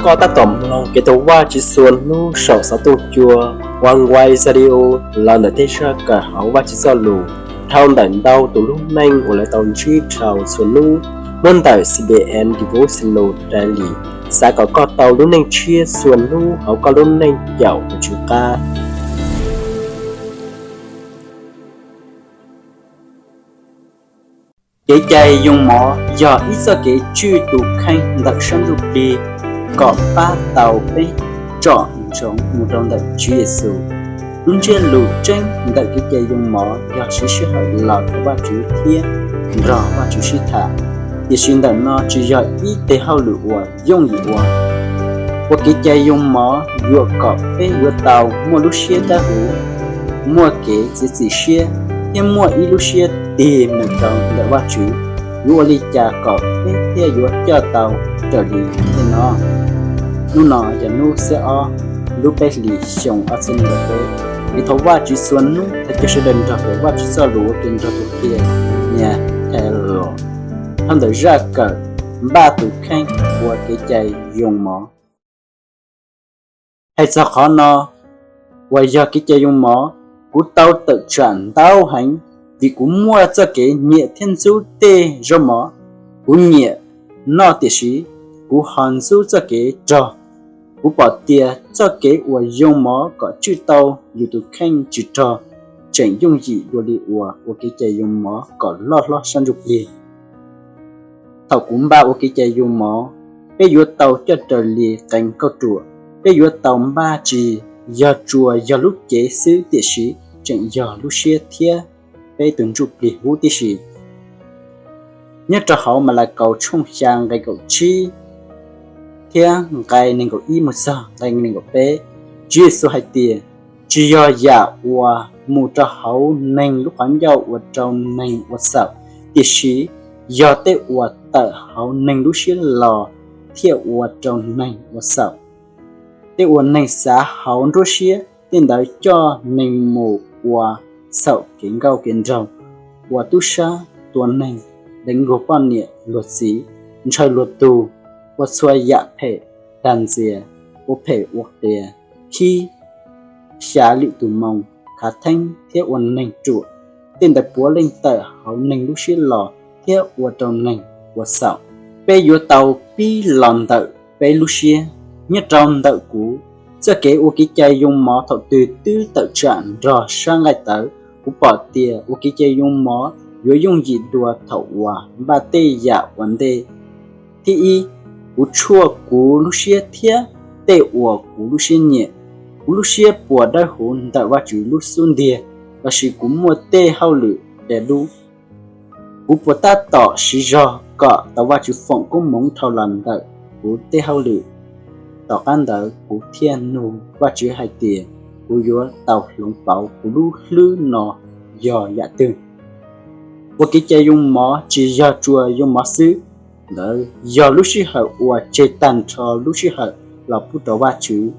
Koj tab tom mloog kev thov Vajtswv txhua hnub saum xov tooj cua Oneway Radio los ntawm tej zaj kawm hauv Vajtswv Txojlus dhau ntawm ntau tus lub neej uas lawv tau ntsib dhau txhua hnub, muab ntawm C B N Devotional Daily, xav kom koj tau lub neej tshiab txhua hnub hauv koj lub neej caum tus Tswv qab. Kev cai yoo mov yog ib txoj kev tswj tus kheej ntawm sab ntsuj plig kom pab tau peb tsom ntsoov mus rau ntawm Tswv Yexus. Lub ntsiab lus tseeb ntawm kev cai yoo mov yog siv sij hawm los thov Vajtswv thiab nrog Vajtswv sib tham. Tiam sis ntawm no tsis yog ib teg hauj lwm uas yooj yim ua. Ua kev cai yoo mov yuam kom peb yuav tau muaj lub siab dawb huv, muaj kev txiav txim siab, thiab muaj ib lub siab tig mus rau ntawm Vajtswv. Yuav ua li cas kom peb thiaj yuav coj tau raws li tej no? Hnub no yog hnub xiab ob lub peb hlis xyoo ob txhiab nees nkaum peb. Vim thov Vajtswv txhua hnub thov caw sawv daws nrog kawm Vajtswv Txojlus ua ke nrog tus qhia Nia Thaij Los dhau ntawm zaj kawm npaj tus kheej ua kev cai yoo mov. Hais txog qhov no uas yog kev cai yoo mov, kuv tau tawm tsam ntau heev vim kuv muaj txoj kev nyiam thiab ntxub tej zaub mov. Kuv nyiam noj tiam sis kuv ho ntxub txoj kev rog. Kuv pom tias txoj kev uas yoo mov kom tswj tau yus tus kheej tsis rog tseem yooj yim dua li uas ua kev cai yoo mov kom loj hlob sab ntsuj plig. Thaum kuv npaj ua kev cai yoo mov, peb yuav tau coj raws li qee kauj ruam. Peb yuav tau npaj tsis yog tsuas yog lub cev xwb tiam sis tseem yog lub siab thiab peb tus ntsuj plig huv tib si. Nyob rau hauv Malakaus tshooj xya nqe kaum tsib thiab nqe nees nkaum ib mus txog nqe nees nkaum peb, Tswv Yexus hais tias, tsis yog yam uas mus rau hauv neeg lub qhov ncauj ua rau neeg ua xaum, tiam sis yog tej uas tawm hauv neeg lub siab los thiaj ua rau neeg ua xaum. Tej uas neeg xav hauv nruab siab, tej ntawd coj neeg mus ua xaum kev nkauj kev nraug, ua tub sab tua neeg, deev luag poj niam luag txiv, ntshaw luag tug, ua txhua yam phem, dag ntxias, ua phem ua qias, khib, xyav lwm tus moo, khav theeb thiab ua neeg ruam. Tej ntawd puav leej tawm hauv neeg lub siab los thiab ua rau neeg ua xaum. Peb yuav tau pib los ntawm peb lub siab. Nyob rau ntawm kuv, txoj kev ua kev cai yoo mov thaum twg twb tawm tsam nrog sab nqaij tawv. Kuv pom tias ua kev cai yoo mov yuav yooj yim dua thaum uas npaj tej yam ua ntej. Thib ib, kuv tshuaj kuv lub siab thiab tej uas kuv lub siab nyiam. Kuv lub siab puas dawb huv ntawm Vajtswv lub xub ntiag, lossis kuv muaj tej hauj lwm qia dub? Kuv puas tab tom siv zog kom tau Vajtswv foom koob hmoov dhau los ntawm kuv tej hauj lwm? Tom qab ntawd kuv thiaj nug Vajtswv hais tias kuv yuav tau hloov pauv kuv lub hlwb no yog yam twg? Ua kev cai yoo mov tsis yog tsuas yoo mov xwb, ntawd yog lub sij hawm uas tseg tag nrho lub sij hawm los pub rau Vajtswv.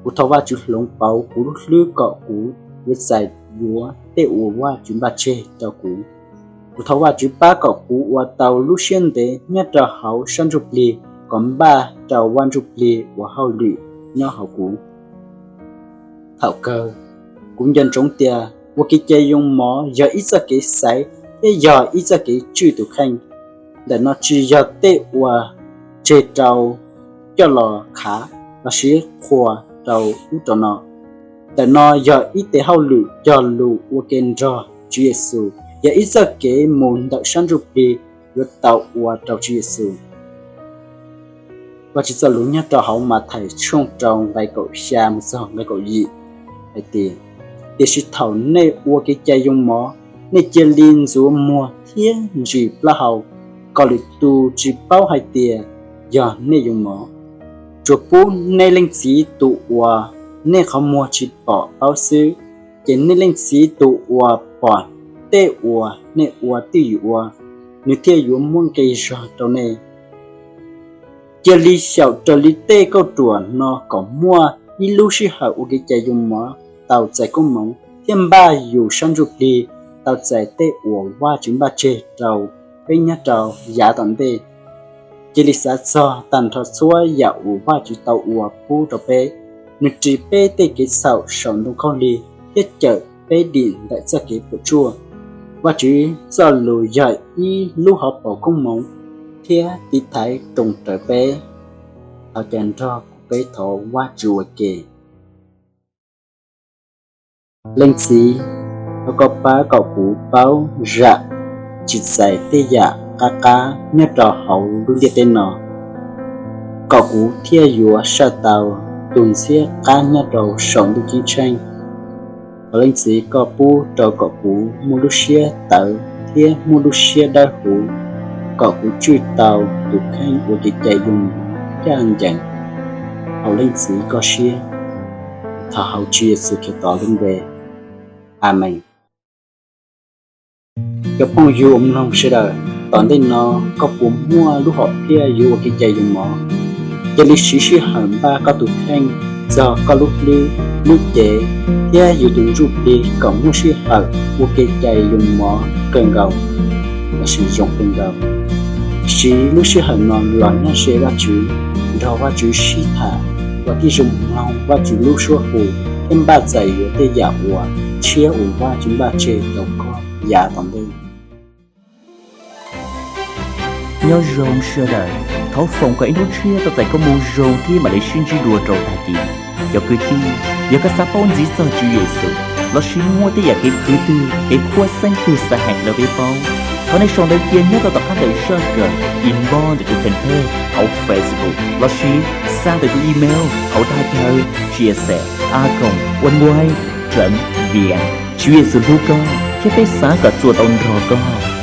Kuv thov Vajtswv hloov pauv kuv lub hlwb kom kuv yuav txais yuav tej uas Vajtswv npaj tseg rau kuv. Kuv thov Vajtswv pab kom kuv ua tau lub siab ntev nyob rau hauv sab ntsuj plig kom npaj rau Vaj Ntsujplig ua hauj lwm nyob hauv kuv. Thaum kawg, kuv nco ntsoov tias ua kev cai yoo mov yog ib txoj kev xaiv thiab yog ib txoj kev tswj tus kheej. Ntawm no tsis yog tej uas tseg rau coj los khav lossis qhuas rau ub rau no. Ntawm no yog ib tes hauj lwm cog lus ua ke nrog Tswv Yexus, yog ib txoj kev mus ntawm sab ntsuj plig yuav tau ua rau Tswv Yexus. Vajtswv txoj lus nyob rau hauv Mathais tshooj rau nqe kaum xya mus txog nqe kaum yim hais tias, tiam sis thaum nej ua kev cai yoo mov, nej cia li ntxuav muag thiab ntsis plaub hau, kom lwm tus tsis paub hais tias yog nej yoo mov. Tsuas pub nej Leej Txiv tus uas nej qhov muag tsis pom paub xwb, ces nej Leej Txiv tus uas pom tej uas nej ua twj ywm ua, nws thiaj yuav muab nqi zog rau nej. Cia li xyaum raws li tej kauj ruam no kom muaj ib lub sij hawm ua kev cai yoo mov tau txais koob hmoov thiab npaj yus sab ntsuj plig tau txais tej uas Vajtswv npaj tseg rau peb nyob rau yav tom ntej. Cia li xav txog tag nrho txhua yam uas Vajtswv tau ua pub rau peb. Nws ris peb tej kev txhaum saum ntoo khaub lig thiab cawm peb dim ntawm txoj kev puas tsuaj. Vajtswv txoj lus yog ib lub hauv paus koob hmoov thiab tiv thaiv roos rawv peb. Thov caw nrog kuv peb thov Vajtswv ua ke. Leej Txiv, thov koj pab kom kuv paub zam tsis txais tej yam qab qab nyob rau hauv lub ntiaj teb no, kom kuv thiaj yuav saj tau tus ntxhiab qab nyob rau saum ntuj ceeb tsheej. Thov Leej Txiv koj pub rau kom kuv muaj lub siab tawv thiab muaj lub siab dawb huv, kom kuv tswj tau tus kheej ua kev cai yoo mov ncaj ncees hauv Leej Txiv koj siab. Thov hauv Tswv Yexus Khetos lub npe, Amees. Cov phooj ywg uas mloog sawv daws, tom ntej no koj puas muaj lub hom phiaj yuav ua kev cai yoo mov? Cia li siv sij hawm npaj koj tus kheej txog koj lub hlwb, lub cev thiab yus tus ntsuj plig kom muaj sij hawm ua kev cai yoo mov kawg nkaus lossis zoo kawg nkaus. Siv lub sij hawm no los nyob ze Vajtswv, nrog Vajtswv sib tham kom thiaj zoo mloog Vajtswv lub suab hu thiab npaj txais yuav tej yam uas tshiab uas Vajtswv npaj tseg rau koj yav tom ntej. Nyob zoo sawv daws, thov foom kom ib hnub tshiab tau txais koj mus zoo thiab mam li sib ntsib dua rau tag kis. Cov kwv tij, yog koj xav paub ntxiv txog Tswv Yexus lossis muaj tej yam kev khwv twg, kev khuab xeeb twg xav hais rau peb paub, thov nej sau ntawv cia nyob rau tom qab ntawm zaj kawm, inbox ntawm tus fanpage hauv Facebook lossis xa ntawm tus email hauv dag chaw chia sẻ a còng oneway chấm vn. Tswv Yexus hlub koj thiab peb xav kom txuas tau nrog koj.